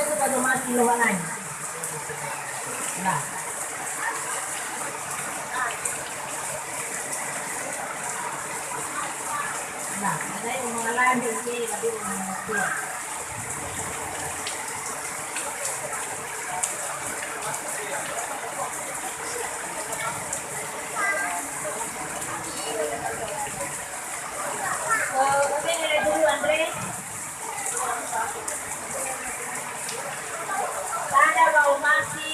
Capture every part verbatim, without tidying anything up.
Ba zomasi Lowalangi. Nah. Nah, ada yang mengalami ini, ada yang mengalami. Eh, oke, dulu, Andre. Tada wa'omasi,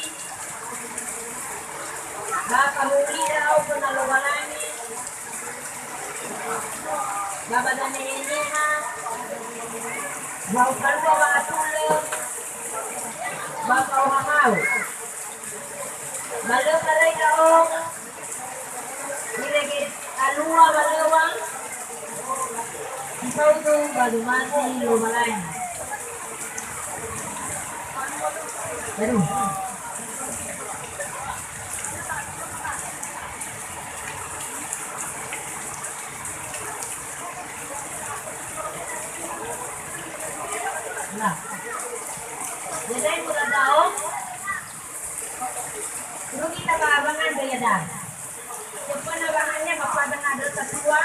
ba fahulida Aofa Lowalangi, ba ba zaneheneha, ba ufalua wa'atulö, ba fa'ohahau. Ba lö karöi ndra'o, irege alua ba löŵa, si faudu ba zomasi Lowalangi. Aduh. Nah. Jadi, mudah tahu. Rugi ta ba wangan daya da. Cepena wangannya bapak dengan ada tetua.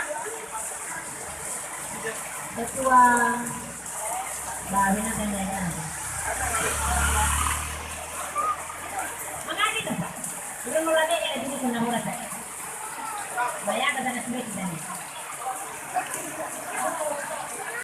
Tetua. Ba wena kan daya da. Mangani ta, Pak. Udah mulai ya, jadi kena murah, Pak. Bayar kata nak sudah kita ni.